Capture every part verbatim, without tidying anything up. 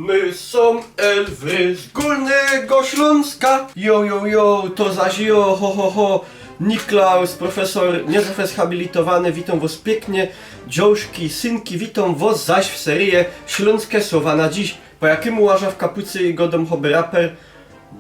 My sōm elfy z Gōlnego Ślōnska. Jo, jo, jo, to zaś jo, ho, ho, ho. Niklaus, profesor, niezafes habilitowany, witōm wos piyknie. Dziołszki, synki, witōm wos zaś w seryje Ślōnske Słowa na dziś. Po jakymu łażã w kapucy i godōm choby raper?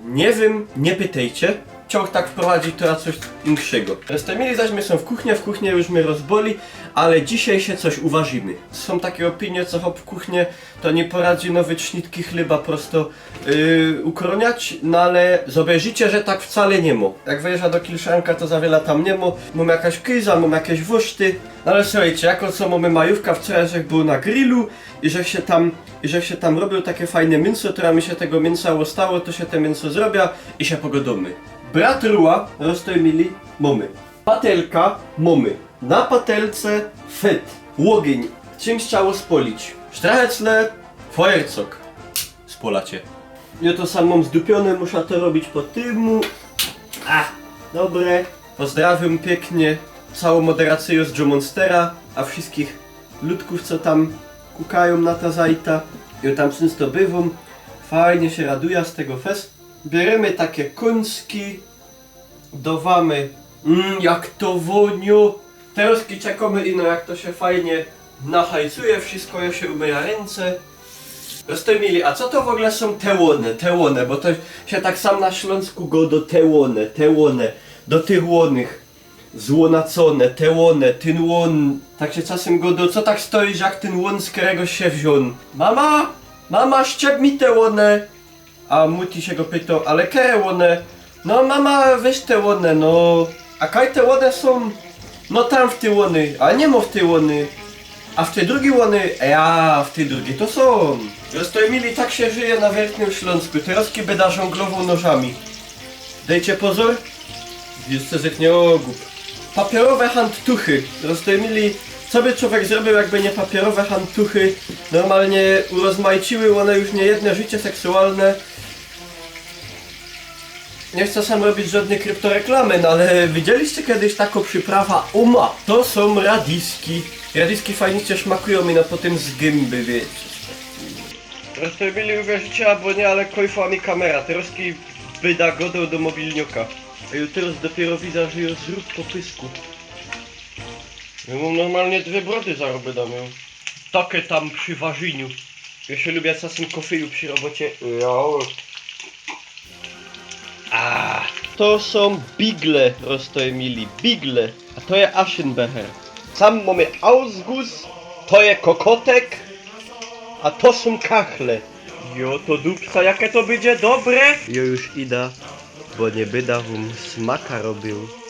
Niy wiym, niy pytejcie. Chciołech tak wprowadzić to na coś inkszego. Roztōmili, zaś my sōm w kuchnie, w kuchnie już my rozboli, ale dzisiej sie coś uważymy. Sōm take ôpinie, co chop w kuchnie to niy poradzi nowyt sznitki chleba prosto yy, ukrōniać, no ale zobejrzicie, że tak wcale niy mo. Jak wejrzã do kilszanka, to za wiela tam niy mo. Mōm jakaś kyza, mōm jakeś woszty. No ale suchejcie, jako co mōmy majōwka, wczoraj żech bōł na grillu i żech sie tam, i żech sie tam robiōł take fajne miyńso, to mi sie tego miyńsa ôstało, to sie te miyńso zrobia i sie pogodōmy. Bratruła, roztōmili, mōmy. Patelka, mōmy. Na patelce fet, ôgyń, czymś trzało spolić. Sztrachecle, fojercok. Spolacie. Jŏ to sam mōm zdupiōne, muszã to robić po tymu. A, dobre. Pozdrawiōm piyknie całõ moderacyjõ z Jummonstera, a wszyskich ludkōw, co tam kukajōm na ta zajta. Jŏ tam czynsto bywōm. Fajnie sie radujã z tego fest. Bierymy take kōnski. Dŏwōmy. Mmm, jak to wōniŏ. Terŏzki czekōmy, ino jak to sie fajnie nachajcuje, wszysko, jŏ sie umyjã rynce. Roztōmili, a co to w ôgōle sōm te łōne, te łōne, bo to sie tak sam na Ślōnsku godŏ te łōne, te łōne, do tych łōnych, złōnacōne, te łōne, tyn łōn, tak sie czasym godŏ, co tak stojisz jak tyn łōn, z kerego sie wziōn? Mama, mama, szczep mi te łōne. A Muti sie go pytŏ, ale kere łōne? No mama, weź te łōne, no. A kaj te łōne sōm? No tam w tyj łōny, a niy mo w tyj łōny. A w tyj drugi łōny? Ja, w tyj drugi to sōm. Roztōmili, tak sie żyje na Wielkim Ślōnsku. Terŏzki byda żōnglowōł nożami. Dejcie pozōr. Jeszcze zechnie ôgup. Papiorowe handtuchy. Roztōmili, co by czowiek zrobiōł, jakby niy papiorowe handtuchy? Normalnie urozmaiciły ône już niyjedne życie seksualne. Niy chcã sam robić żŏdnyj kryptoreklamy, no ale widzieliście kedyś takõ prziprawã? Uma! To sōm radiski. Radiski fajnie sie szmakujōm i no potym z gymby, wiycie. Roztōmili, uwierzycie abo niy, ale kajfła mi kamera. Terŏzki byda godŏł do mobilnioka. A jŏ terŏz dopiyro widzã, że jŏ zrōb po pysku. Jŏ mōm normalnie dwie brody zarobioné. Take tam przi warziniu. Jŏ sie lubiã czasym kofyju przi robocie. Jo. A, to sōm bigle, roztōmili, bigle. A to je Aschenbecher. Sam mōmy Ausguss, to je kokotek, a to sōm kachle. Jo, to dupca, jake to bydzie dobre! Jŏ już ida, bo niy byda wōm smaka robiōł.